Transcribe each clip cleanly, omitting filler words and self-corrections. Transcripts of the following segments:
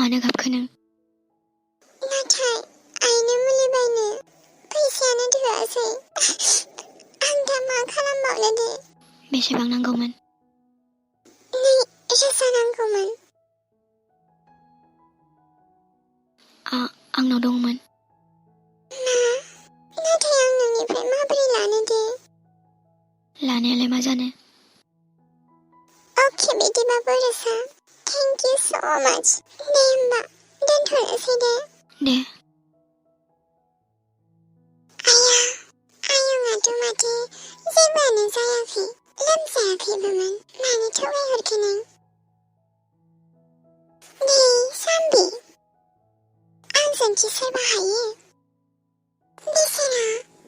मानो गाबखो नों? नाथाय आइनो मुलि बायनो फैसायानो थोआसै। आं दा मा खालामबावनो दे? बेसेबां नांगौमोन? 2,000 नांगौमोन। आंनाव दंमोन। मा? नाथाय आं नोंनिफ्राय माबोरै लानो दे? लानायालाय मा जानो? अके बिदिबा बर'सा, थेंक इउ स' माच। दे होमबा दोनथ'नोसै दे। दे। आयंआथ' माथो जेबोआनो जायाखै, लोमजायाखैबोमोन। मानो थगायहरखो नों? दे साम्बि, आंजोंखि सोरबा हायो? बेसेरा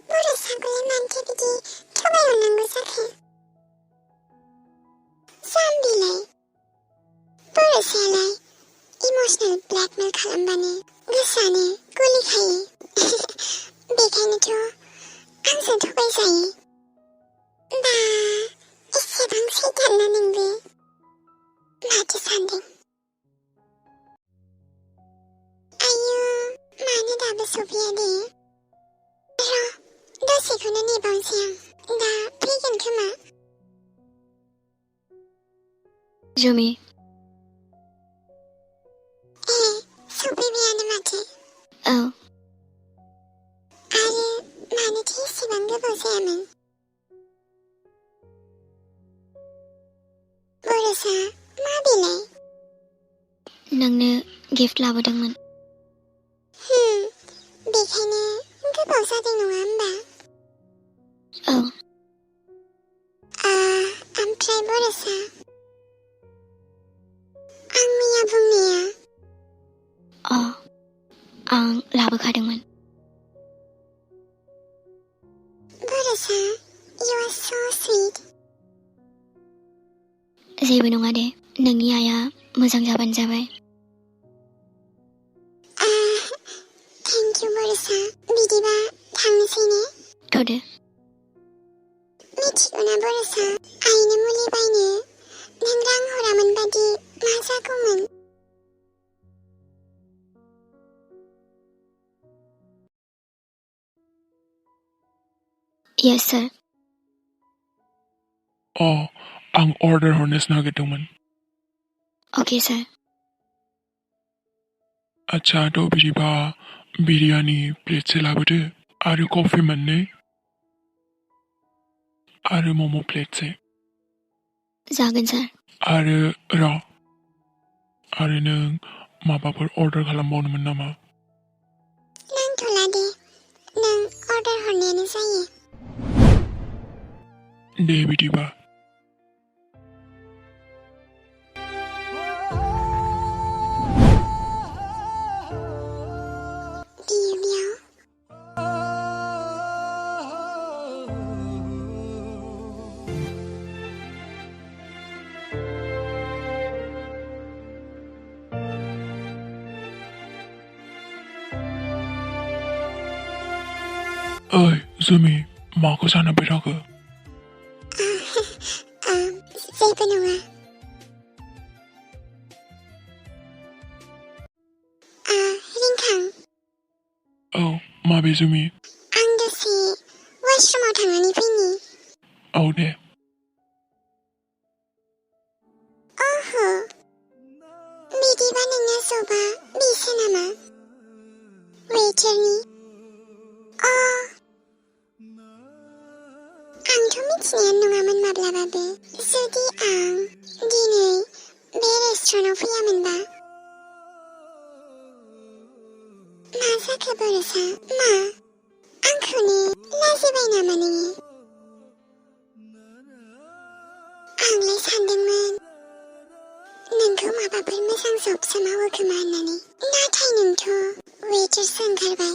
बर'साखौलाय मानोथो बिदि थगायहरनांगौ जाखो? साम्बिलाय, बर'सायालाय इम'सनेल ब्लेकमेल खालामबानो गोसोआनो गलिखायो। बेखायनोथ' आंजों थगायजायो। बा एसेबां सैथान ना नोंबो? माथो सानदों? आयु, मानो दाबो सफैया दे? र' दसेखौनो नेबावनोसै आं, दा फैगोन खोमा। जुमि। सफैबायानो माथो। औ। आरो मानोथो एसेबां गोबाव जायामोन? बर'सा, मा बेलाय? नोंनो गिफ्ट लाबोदोंमोन। बेखायनो गोबाव जादों नङा होमबा? औ। ओमफ्राय बर'सा, आं मैया बुंनाया? आं लाबोखादोंमोन। बर'सा, you are so sweet. जेबो नङा दे, नोंनि आइया मोजां जाबानो जाबाय। थेंक इउ बर'सा, बिदिबा थांनोसै ने? थ'दो। मिथिगौना बर'सा, आइनो मुलि बायनो नों रां हरामोन बादि मा जागौमोन? येस सार। आं अर्डार हरनोसो नागिरदोंमोन। अके सार। आच्छा, थ' बिदिबा बिरियानि प्लेटसे लाबोदो, आरो कफि 2, आरो मम' प्लेटसे। जागोन सार। आरो नों माबाफोर अर्डार खालामबावनोमोन नामा? नांथ'ला दे, नों अर्डार हरनायानो जायो। दे बिदिबा। बियाव ओइ जुमि, माखौ सानहाबबाय थाखो? जेबो नङा। रिंखां। औ, माबे जुमि? आं दसे वाशरुमाव थांनानै फैनि। औ दे। ओहो, बिदिबा नोंना जबा बेसो नामा? वेटारनि? आंथ' मिथिनायानो नङामोन माब्लाबाबो। जुदि आं दिनै बे रेस्टुरेन्टाव फैयामोनबा? मा जाखो बर'सा? मा? आंखौनो लाजिबाय नामा नोङो? आंलाय सानदोंमोन नोंखौ माबाफोर मोजां जबसो मावो खोमा होननानै, नाथाय नोंथ' वेटारसो ओंखारबाय।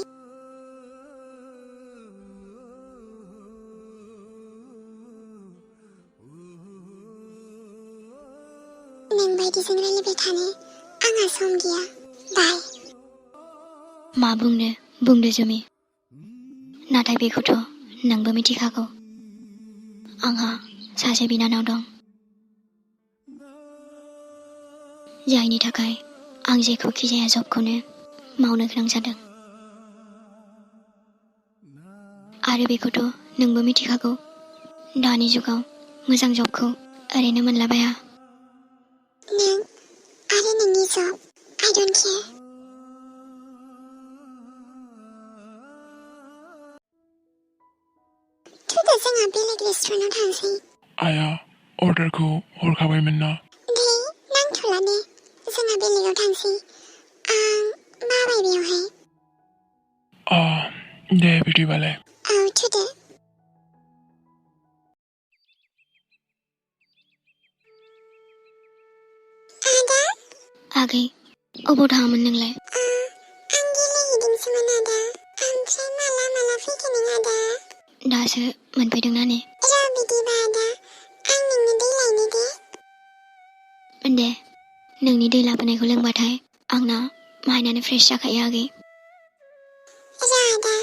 नोंबायदिजों रायलायबाय थानो आंहा सम गैया। बाय। मा बुंदो जुमि। नाथाय बेखौथ' नोंबो मिथिखागौ, आंहा सासे बिनानाव दं, जायनि थाखाय आं जेखौखि जाया जबखौनो मावनो गोनां जादों आरो बेखौथ' नोंबो मिथिखागौ दानि जुगाव मोजां जबखौ ओरैनो मोनलाबाया नों आरो नोंनि जब I don't care थुदो जोंहा बेलेग रेस्टुरेन्टाव थांसै आया अर्डारखौ हरखाबायमोन ना दे नांथ'ला दे जोंहा बेलेगाव थांसै आं बाबाय बेयावहाय दे बिदिबालाय औ थुदो आदा आगै अबाव थाङामोन नोंलाय आं गेलेहैदोंसोमोन आदा ओमफ्राय माला फैखो नों आदा दासो मोनफैदोंना ने र' बिदिबा आदा आं नोंनो दै लायनो दे नोंनि दै लाबोनायखौ लोंबाथाय आंना माइनानो फ्रेश जाखायो आगै र' आदा